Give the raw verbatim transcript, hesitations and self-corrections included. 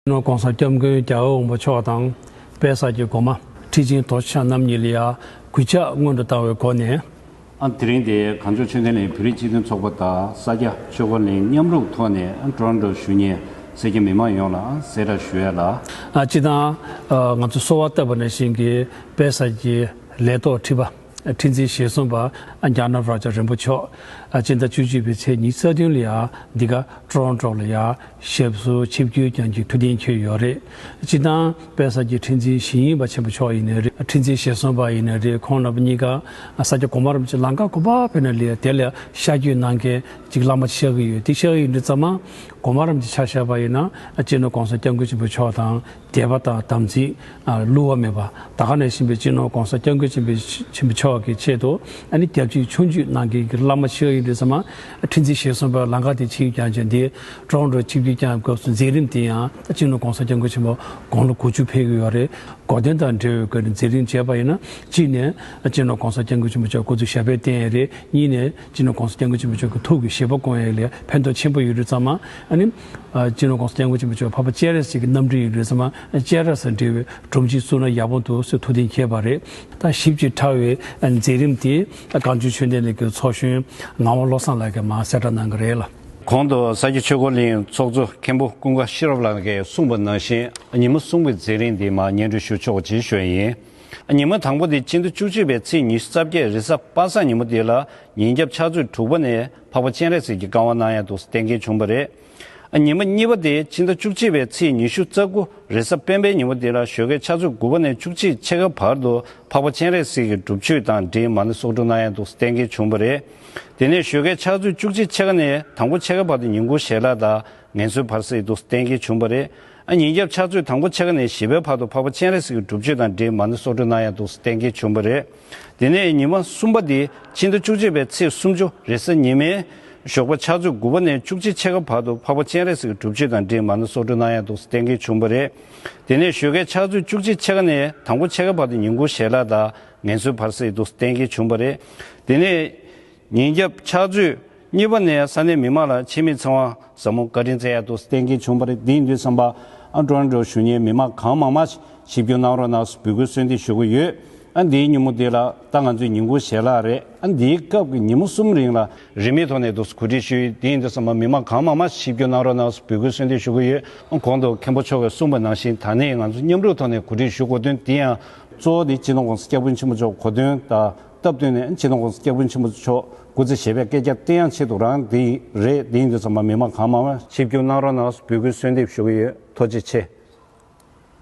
སྤྱི་ནོར་༸གོང་ས་༸སྐྱབས་མགོན་རྒྱལ་བ་དབང་པོ་མཆོག་དང་། དཔལ་ས་སྐྱའི་སྒོ་མ་ཁྲི་ཆེན་རྡོ་རྗེ་འཆང་རྣམ་གཉིས་ལ་ཡང་གུས་ཕྱག་སྔོན་དུ་བཏང་བའི་སྒོ་ནས། ཨ། དེ་རིང་འདིར་གངས་ལྗོངས་ཆོས་ལྡན་གླིང་བོད་རིགས་སྤྱི་མཐུན་ཚོགས་པ་དང་ས་སྐྱ་ཆོས་འཁོར་གླིང་མཉམ་རུབ་ཐོག་ནས། ཨ། ཊོ་རོན་ཊོ་བཞུགས་མཁན་སེར་སྐྱ་མི་མང་ཡོངས་ལ། ཨ། གསལ་བསྒྲགས་ཞུ་ཡ་ལ། ཨ། སྤྱིར་བཏང་། ཨ། ང་ཚོ་གསོལ་བ་བཏབ་པ་ནང་བཞིན་གྱི་དཔལ་ས་སྐྱའི་ལས་ཐོག་ཁྲི་པ། ཁྲི་འཛིན་ཞེ་གསུམ་པ་ཛྙཱ་ན་བཛྲ་རིན་པོ་མཆོག་ཨ། སྤྱི་ཟླ་བཅུ་གཅིག་པའི་ཚེས་ཉི་ཤུ་རྩ་བདུན་ལ་ཡང་འདི་ག་ཊོ་རོན་ཊོ་ལ་ཡང་ཞབས་སོར་ཆིབས་བསྒྱུར་བསྐྱངས་ཀྱིས་ཐུགས་གཏན་འཁེལ་ཡོད་རེད། སྤྱིར་བཏང་དཔལ་ས་སྐྱའི་ཁྲི་འཛིན་ཞི་ཡིན་པ་ཆེན་པོ་མཆོག་ཡིན་ནའི་རེད། ཁྲི་འཛིན་ཞེ་གསུམ་པ་ཡིན་ནའི་རེད། ཁོང་རྣམ་པ་གཉིས་ཀ་ས་སྐྱ་གོང་མ་རིན་པོ་ཆེ་ལམ་ཁ་ག་པར་ཕེབས་ན་ལ་ཡང་དེ་ལ་ཤར་བསྐྱོད་གནང་མཁན་ཅིག་བླ་མ་ཤར་གྱི་ཡོད། དེ་ཤར་གྱི་ཡོད་དུས་ཙམ་པ་གོང་མ་རིན་པོ་ཆེ་ཆ་བཞག་པ་ཡིན་ན་སྤྱི་ནོར་༸གོང་ས་༸སྐྱབས་མགོན་ཆེན་པོ་མཆོག་དང་། དད་པ་དང་དམ་ཚིག་ཨ། བསླུ་བ་མེད་པ། ད་ག་ནང་བཞིན་པའི་སྤྱི་ནོར་༸གོང་ས་༸སྐྱབས་མགོན་ཆེན་པོ་ཆེན་པོ་མཆོག་གི་ཆེད་དུ། ཨ་ནི་རྒྱབ་སྐྱོར་མཆོང་སྐྱོད་གནང་མཁན་གྱི་བླ་མ་ཆེ་བ་ཡིན་དུས་ཙམ་པ། ཁྲི་འཛིན་ཞེ་གསུམ་པ་ལམ་ཁ་དེ་ཆིབས་བསྒྱུར་བསྐྱངས་བྱས་འདི་ཊོ་རོན་ཊོ་ཆིབས་བསྒྱུར་བསྐྱངས་སྐབས་སུ་མཛད་རིམ་དེ་ཡང་སྤྱི་ནོར་༸གོང་ས་༸སྐྱབས་མགོན་ཆེན་པོ་དགུང་ལོ་དགུ་བཅུ་ཕེབས་ཀྱི་ཡོད་རེད། གོ་སྟོན་དང་འབྲེལ་བའི་སྒོ་ནས་མཛད་རིམ་བྱས་པ་ཡིན་ན། གཅིག་ནས་སྤྱི་ནོར་༸གོང་ས་༸སྐྱབས་མགོན་ཆེན་པོ་མཆོག་སྐུ་ཚེ་ཞབས་པད་བརྟན་ཡས་རེད། གཉིས་ནས་སྤྱི་ནོར་༸གོང་ས་༸སྐྱབས་མགོན་ཆེན་པོ་མཆོག་གི་ཐུགས་ཀྱི་བཞེད་པ་སྐོང་ཡས་ལ་ཕན་ཐོགས་ཆེན་པོ་ཡོད་དུས་ཙམ་པ། ཨ་ནི། ཨ། སྤྱི་ནོར་༸གོང་ས་༸སྐྱབས་མགོན་ཆེན་པོ་མཆོག་འཕགས་པ་སྤྱན་རས་གཟིགས་ཀྱི་རྣམ་སྤྲུལ་ཡིན་དུས་ཙམ་པ། སྤྱན་རས་གཟིགས་དང་འབྲེལ་བའི་སྒྲོམ་གཞི་བཙུགས་ན་ཡག་པོ་འདུག་ཟེར་ཐུགས་གཏན་འཁེལ་བ་རེད། ད་ཞིབ་ཅིང་ཕྲ་བའི་མཛད་རིམ་དེ་གངས་ལྗོངས་ཆོས་ལྡན་གླིང་གི་ཚོགས་གཞོན་ངག་དབང་བློ་བཟང་ལགས་ཀྱིས་མར་གསལ་བསྒྲགས་གནང་གི་རེད་ལ། གོང་དུ་ས་སྐྱ་ཆོས་འཁོར་གླིང་ཚོགས་གཙོ་མཁན་པོ་ཀུན་དགའ་ཤེས་རབ་ལགས་ཀྱིས་གསུངས་པ་ནང་བཞིན། ཉིན་མོ་གསུམ་གྱི་མཛད་རིམ་འདི་མར་སྙན་སྒྲོན་ཞུ་ཆོག་ཅེས་ཞུ་ཡ་ཡིན། ཉིན་མ་དང་པོ་དེ་སྤྱི་ཟླ་བཅུ་གཅིག་པའི་ཚེས་ཉི་ཤུ་རྩ་བརྒྱད་རེས་གཟའ་པ་སངས་ཉིན་མོ་དེ་ལ། ཉིན་རྒྱབ་ཕྱག་ཚོད་དྲུག་པ་ནས་འཕགས་པ་སྤྱན་རས་གཟིགས་ཀྱི་བཀའ་དབང་གནང་ཡ་འདུག་གཏན་འཁེལ་བྱུང་བ་རེད། ཉིན་མ་གཉིས་པ་དེ་སྤྱི་ཟླ་བཅུ་གཅིག་པའི་ཚེས་ཉི་ཤུ་རྩ་དགུ་རེས་གཟའ་སྤེན་པའི་ཉིན་མོ་དེ་ལ་ཞོགས་ཀའི་ཕྱག་ཚོད་དགུ་པ་ནས་བཅུ་གཅིག་ཕྱེད་ཀ་བར་དུ་འཕགས་པ་སྤྱན་རས་གཟིགས་ཀྱི་སྒྲུབ་མཆོད་དང་འབྲེལ་མ་ཎི་གསོག་སྒྲུབ་གནང་ཡ་འདུག་གཏན་འཁེལ་བྱུང་བ་རེད། དེ་ནས་ཞོགས་ཀའི་ཕྱག་ཚོད་བཅུ་གཅིག་ཕྱེད་ཀ་ནས་དང་པོ་ཕྱེད་ཀ་བར་དུ་ཉིན་གུང་ཞལ་ལག་དང་ངལ་གསོའི་བར་སྲིད་དུ་གཏན་འཁེལ་བྱུང་བ་རེད། ཨ། ཉིན་རྒྱབ་ཕྱག་ཚོད་དང་པོ་ཕྱེད་ཀ་ནས་བཞི་པའི་བར་དུ་འཕགས་པ་སྤྱན་རས་གཟིགས་ཀྱི་སྒྲུབ་མཆོད་དང་འབྲེལ་མ་ཎི་གསོག་སྒྲུབ་གནང་ཡ་འདུག་གཏན་འཁེལ་བྱུང་བ་རེད། དེ་ནས་ཉི་མ་གསུམ་པ་འདི་ཕྱི་ཟླ་བཅུ་གཅིག་པའི་ཚེས་སུམ་ཅུ་རེས་གཟའ་ཉི་མའི་ཞོགས་པ་ཕྱག་ཚོད་དགུ་པ་ནས་བཅུ་གཅིག་ཕྱེད་ཀ་བར་དུ་འཕགས་པ་སྤྱན་རས་གཟིགས་ཀྱི་སྒྲུབ་མཆོད་དང་འབྲེལ་མ་ཎི་གསོག་སྒྲུབ་གནང་ཡ་འདུག་གཏན་འཁེལ་བྱུང་བ་རེད། དེ་ནས་ཞོགས་ཀའི་ཕྱག་ཚོད་བཅུ་གཅིག་ཕྱེད་ཀ་ནས་དང་པོ་ཕྱེད་ཀ་བར་དུ་ཉིན་གུང་ཞལ་ལག་དང་ངལ་གསོའི་བར་སྲིད་དུ་གཏན་འཁེལ་བྱུང་བ་རེད། དེ་ནས། ཉིན་རྒྱབ་ཕྱག་ཚོད་གཉིས་པ་ནས་ས་གནས་མི་མང་ལ་ཆེད་མེད་ཚེ་དབང་ཟབ་མོ་བཀའ་དྲིན་སྩལ་ཡ་འདུག་གཏན་འཁེལ་བྱུང་བ་རེད། དེ་ཡིན་དུས་ཙམ་པ། ཨ། ཊོ་རོན་ཊོ་བཞུགས་མཁན་མི་མང་གང་མང་མང་ཞིབ་སྐྱོར་གནང་རོགས་གནང་ཟེར་འབོད་སྐུལ་གསོལ་འདེབས་ཞུ་གི་ཡོད། ཨ། འདིའི་ཉིན་མོ་འདི་ལ་ད་ང་ཚོའི་ཉིན་གུང་ཞལ་ལག་རེད། ཨ། འདིའི་སྐབས་ཀྱི་ཉིན་མོ་གསུམ་རིང་ལ་རིན་མེད་ཐོག་ནས་འདུག་གོ་སྒྲིག་ཞུས་ཡོད། དེ་ཡིན་དུས་ཙམ་པ་མི་མང་གང་མང་མང་ཞིབ་སྐྱོར་གནང་རོགས་གནང་ཟེར་འབོད་སྐུལ་གསོལ་འདེབས་ཞུ་གི་ཡོད། ཨ། གོང་དུ་མཁན་པོ་མཆོག་གིས་གསུངས་པ་ནང་བཞིན་ད་ནས་ང་ཚོ་མཉམ་རུབ་ཐོག་ནས་གོ་སྒྲིག་ཞུ་དགོས་དོན་དེ་ཡང་། གཙོ་བོ་དེ་སྤྱི་ནོར་༸གོང་ས་༸སྐྱབས་མགོན་ཆེན་པོ་མཆོག་གོ་སྟོན་དང་སྟབས་བསྟུན་ནས། སྤྱི་ནོར་༸གོང་ས་༸སྐྱབས་མགོན་ཆེན་པོ་མཆོག་སྐུ་ཚེ་ཞབས་པད་བསྐལ་བརྒྱར་བརྟན་ཡག་ཆེད་དུ་རང་དེ་རེད། དེ་ཡིན་དུས་ཙམ་པ་མི་མང་གང་མང་མང་ཞིབ་སྐྱོར་གནང་རོགས་གནང་ཟེར་འབོད་སྐུལ་གསོལ་འདེབས་ཞུ་གི་ཡོད། ཐུགས་རྗེ་ཆེ།